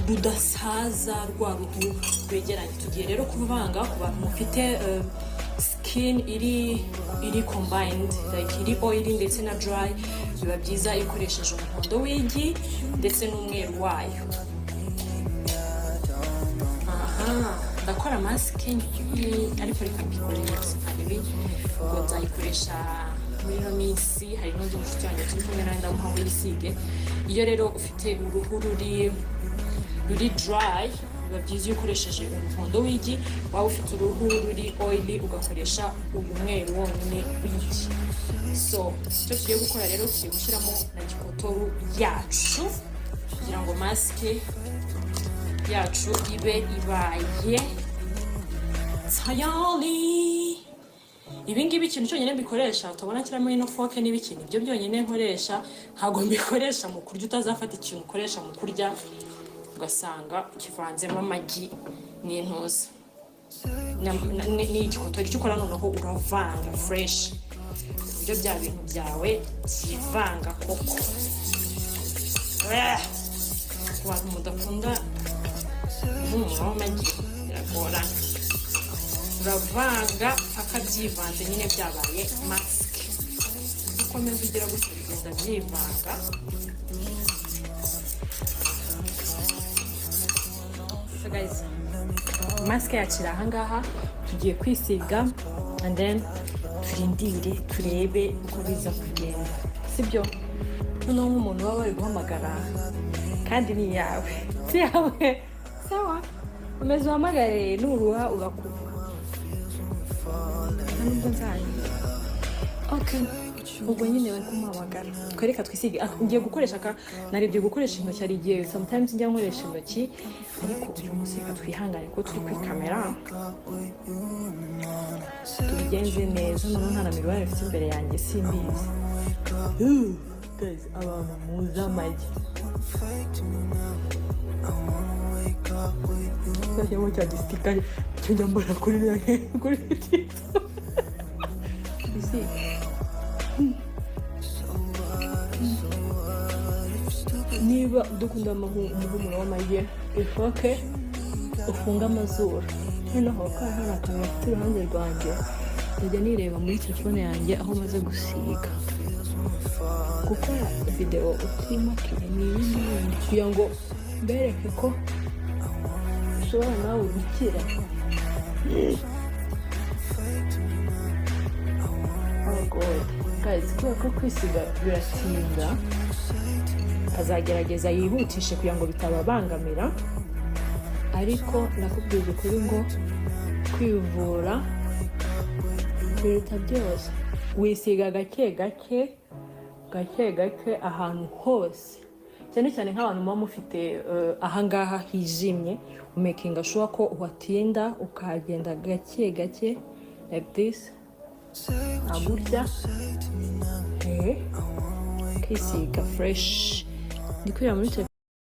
Rudasaza, rwa ruhu rwegeranye. Tugiye rero kuvanga. Ku bantu mufite skin iri combined, like iri oily ndetse na dry, biba byiza iyo ukoresheje umuhondo w'igi ndetse n'umweru wayo. Aha ndakora mask, ariko reka mbikore yose ntarebe ubwo nzayikoresha muri ino minsi. Hari n'undi mushuti wanjye turi kumwe nawe, ndamuha ngo yisige. Iyo rero ufite uruhu ruri dry, biba byiza iyo ukoresheje umuhondo w'igi. Waba ufite uruhu ruri oily, ugakoresha uyu mweru wonyine w'igi. So icyo tugiye gukora rero, tugiye gushyiramo na gikotoru yacu kugira ngo mask yacu ibe ibaye tayari. Ibi ngibi, ikintu cyonyine mbikoresha, utabona nshyiramo ino fork n'ibiki, nibyo byonyine nkoresha. Ntabwo mbikoresha mu kurya. Utazafata ikintu ukoresha mu kurya ugasanga kivanzemo amagi n'intuza n'igikotori. Icyo ukora noneho, uravanga fresh ku buryo bya bintu byawe byivanga koko. Ku bantu mudakunda umuhumuro w'amagi biragorana. Uravanga paka byivanze nyine, byabaye mask. Ukomeza ugira gutya, bigenda byivanga. So guys, mask yacu iri ahangaha. Tugiye kwisiga and then turindire turebe uko biza kugenda, sibyo? Noneho nk'umuntu baba bari guhamagara kandi ni iyawe, si yawe, sawa, umeze uhamagare, nuruha ugakupa. Nta nubwo nzajya. Okay, ubwo nyine bari kumuhamagara, twereka twisige. Ah, ngiye gukoresha aka. Narebye gukoresha intoki, hari igihe sometimes njya nkoresha intoki, ariko uyu munsi reka twihangane kuko turi kuri kamera, tubigenze neza. Noneho nta na miroir mfite imbere yanjye, simbizi. Guys, abantu muzi amagi, zashyiramo cya gisticker cyo njya mbona kuri TikTok. Bisiga. Niba udakunda umuhumuro w'amagi, ifoke ufunge amazuru. Noneho ko hari akantu gafite iruhande rwanjye, ndajya nireba muri telefone yanjye aho maze gusiga. Gukora videwo utimakiye ni ibindi bindi kugira ngo mbereke ko ushobora nawe gukira. Oh God, guys, kubera ko kwisiga biratinda, azagerageza yihutishe kugira ngo bitababangamira, ariko ndakubwiza ukuri ngo kwivura biruta byose. Wisiga gake gake, gake gake, ahantu hose, cyane cyane nk'abantu muba mufite ahangaha hijimye, umakinga sure ko uhatinda, ukahagenda gake gake like this, nka gutya, ukisiga fresh. Ndi kwireba muri telefone.